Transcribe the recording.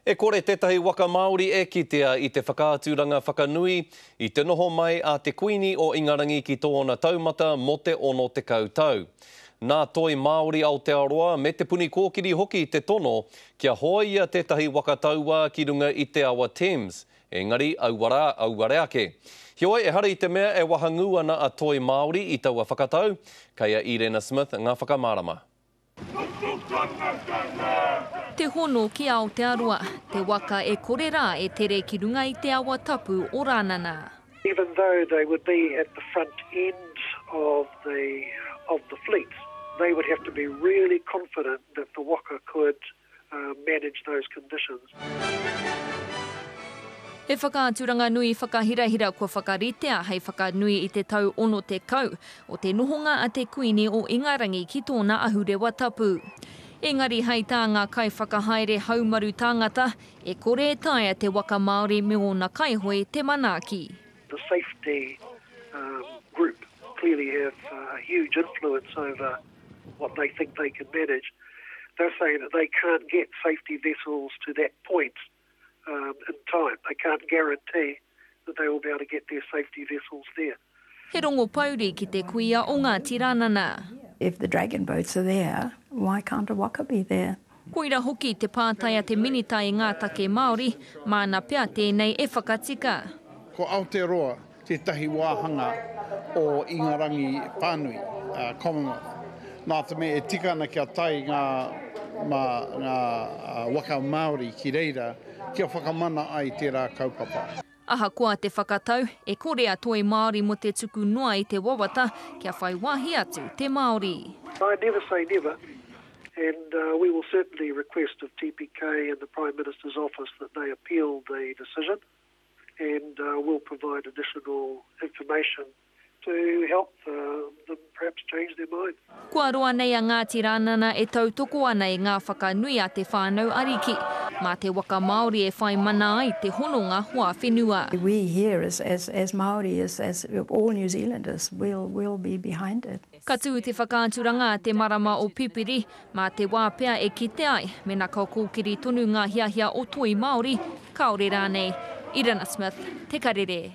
E kore tētahi waka Māori e kitea i te whakaaturanga whakanui i te noho mai a te Kuini o Ingarangi ki tōna taumata mō te 60 tau. Nā Toi Māori Aotearoa me Te Puni Kōkiri hoki te tono kia hoia tētahi waka tauā ki runga i te awa Thames, engari aua rā, auare ake. Heoi, ehara i te mea e wahangū ana a Toi Māori i taua whakatau, kei a Irena Smith ngā whakamārama. Te hono ki Aotearoa, te waka e kore rā e tere ki runga i te awa tapu o Rānana. Even though they would be at the front end of the of the fleet, they would have to be really confident that the waka could manage those conditions. He whakaaturanga nui whakahirahira kua whakaritea hei whakanui i te tau 60 o te nohonga a te Kuini o Ingarangi ki tōna ahurewa tapu. Engari hei tā ngā kaiwhakahaere haumaru tāngata, e kore e taea te waka Māori me ōna kaihoe te manaaki. The safety group clearly have a huge influence over what they think they can manage. They're saying that they can't get safety vessels to that point um, in time. They can't guarantee that they will be able to get their safety vessels there. He rongo pouri ki te kuia o Ngāti Rānana. If the dragon boats are there, why can't a waka be there? Koira hoki te pātai a te Minita i ngā take Māori, māna pea tēnei e whakatika. Ko Aotearoa tētahi wāhanga o Ingarangi whānui, Commonwealth. Nā te mea e tika ana kia tae ngā, mā, ngā waka Māori ki reira kia whakamana ai tērā kaupapa. Ahakoa te whakatau, e kore a Toi Māori mō te tuku noa i te wawata kia whai wāhi atu te Māori. I never say never and we will certainly request of TPK and the Prime Minister's office that they appeal the decision. and we'll provide additional information to help them perhaps change their mind. Kua roa nei a Ngāti Rānana e tautoko ana i ngā whakanui a te whānau ariki. Mā te waka Māori e whai mana ai te hononga hoa whenua. We here as as as Māori as as all New Zealanders we'll we'll be behind it. Ka tū te whakaaturanga a te marama o Pipiri, mā te wā pea e kite ai mēnā ka kōkiri tonu ngā hiahia o Toi Māori, kāore rānei. Irina Smith, Te Karere.